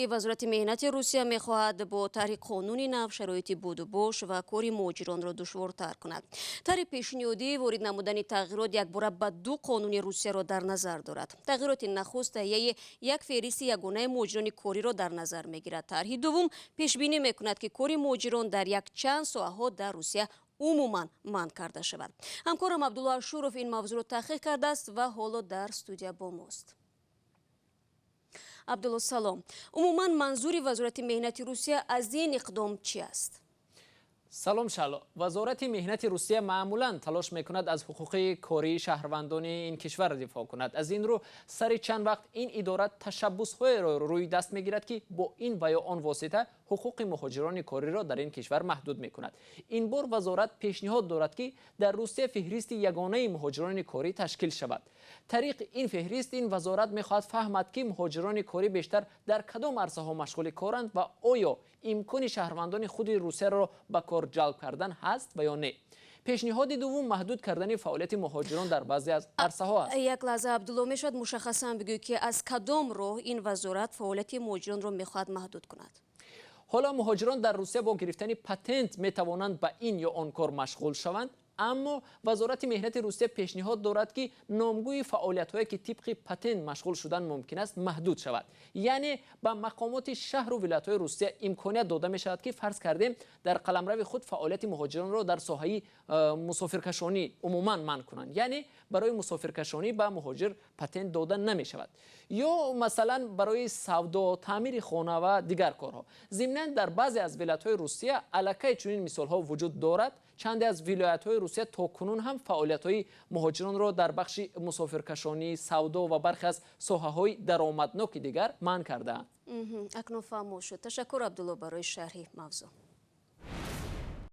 Вазорати меҳнати Русия мехоҳад бо тарҳи қонуни нав шароити будубош ва кори муҳоҷиронро душвортар кунад. Тарҳи пешниҳодӣ ворид намудани тағйирот якбора ба ду қонуни Русияро дар назар дорад. Тағйироти нахуст таҳияи як феҳристи ягонаи муҳоҷирони кориро дар назар мегирад. Тарҳи дуввум пешбинӣ мекунад, ки кори муҳоҷирон дар якчанд соҳаҳо дар Русия умуман манъ карда шавад. Ҳамкорам Абдулло Ашуров ин мавзӯъро таҳқиқ кардааст ва ҳоло дар студия бо мост. Абдулло, салом. Умуман, манзури Вазорати меҳнати Русия аз ин иқдом чӣ аст? Салом, Шаҳло. Вазорати меҳнати Русия маъмулан талош мекунад, аз ҳуқуқи кории шаҳрвандони ин кишвар дифоъ кунад. Аз ин рӯ сари чанд вақт ин идора ташаббусҳоеро рӯи даст мегирад, ки бо ин ва ё он восита ҳуқуқи муҳоҷирони кориро дар ин кишвар маҳдуд мекунад. Ин бор вазорат пешниҳод дорад, ки дар Русия феҳристи ягонаи муҳоҷирони корӣ ташкил шавад. Тариқи ин феҳрист ин вазорат мехоҳад фаҳмад, ки муҳоҷирони корӣ бештар дар кадом арсаҳо машғули коранд ва оё имкони шаҳрвандони худи Русияро ба кор ҷалб кардан ҳаст ва ё не. Пешниҳоди дуввум маҳдуд кардани фаъолияти муҳоҷирон дар баъзе аз арсаҳо аст. Як лаҳза, Абдулло. Мешавад, мушаххасан бигӯед, ки аз кадом роҳ ин вазорат фаъолияти муҳоҷиронро мехоҳад маҳдуд кунад? Ҳоло муҳоҷирон дар Русия бо гирифтани патент метавонанд ба ин ё он кор машғул шаванд, аммо Вазорати меҳнати Русия пешниҳод дорад, ки номгӯи фаъолиятҳое, ки тибқи патент машғул шудан мумкин аст, маҳдуд шавад. Яъне ба мақомоти шаҳру вилоятҳои Русия имконият дода мешавад, ки, фарз кардем, дар қаламрави худ фаъолияти муҳоҷиронро дар соҳаи мусофиркашонӣ умуман манъ кунанд, яъне барои мусофиркашонӣ ба муҳоҷир патент дода намешавад ё масалан барои савдо, таъмири хона ва дигар корҳо. Зимнан, дар баъзе аз вилоятҳои Русия аллакай чунин мисолҳо вуҷуд дорад. Чанде аз вилоятҳои Русия то кунун ҳам фаъолиятҳои муҳоҷиронро дар бахши мусофиркашонӣ, савдо ва бархе аз соҳаҳои даромадноки дигар манъ кардаанд. Акнун фаҳмо шуд. Ташаккур, Абдулло, барои шарҳи мавзӯъ.